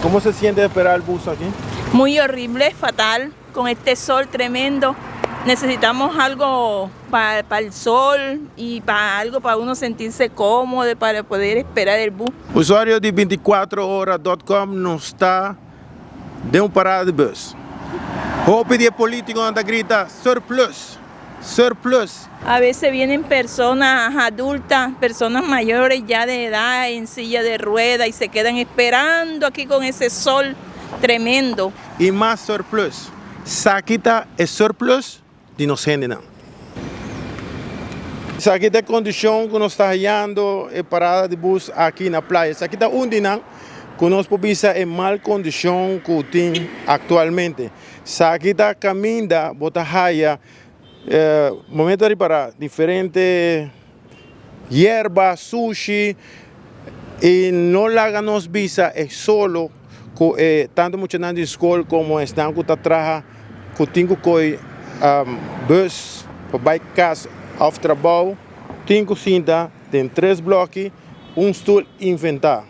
Cómo se siente esperar el bus aquí? Muy horrible, fatal, con este sol tremendo. Necesitamos algo para el sol y para algo para uno sentirse cómodo, para poder esperar el bus. Usuario di 24ora.com nos ta den un parada di bus. Hopi di e politiconan ta grita surplus, surplus. A veces vienen personas adultas, personas mayores ya de edad en silla de rueda y se quedan esperando aquí con ese sol tremendo. Y mas surplus. Esaki ta e surplus di nos hendenan. Esaki ta e condicion cu nos ta hayando e parada di bus aki na Playa. Esaki ta un di nan cu nos por bisa e mal condicion cu tin actualmente. Esaki ta caminda bo ta haya momento di para diferente yerba, sushi y no laga nos bisa e solo cu e tanto muchanan di school como esnan cu ta traha cu tin cu coy bus pa bay cas of trabao tin cu sinta den tres bloki un stoel inventa.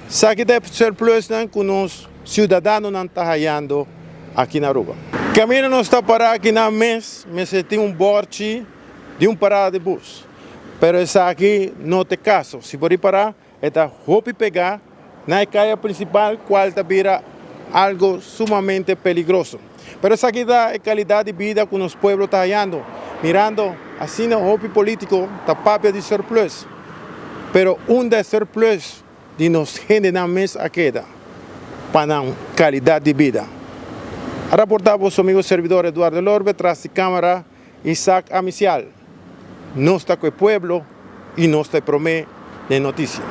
Esaki ta e surplusnan cu nos ciudadanonan ta hayando aki na Aruba. Caminda nos ta para aki nan mes mester tin un borchi di un parada di bus, pero esaki no ta e caso. Si bo ripara e ta hopi pega na e caya principal cual ta bira algo sumamente peligroso. Pero esaki ta e calidad di bida cu nos pueblo ta hayando, mirando asina hopi politico ta papia di surplus, pero unda e surplus di nos hendenan mes a keda pa nan calidad di bida? A raporta boso amigo servidor Eduardo Lorbe tras di camara Isaac Amicial. Nos ta cu e pueblo y nos ta e prome den noticia.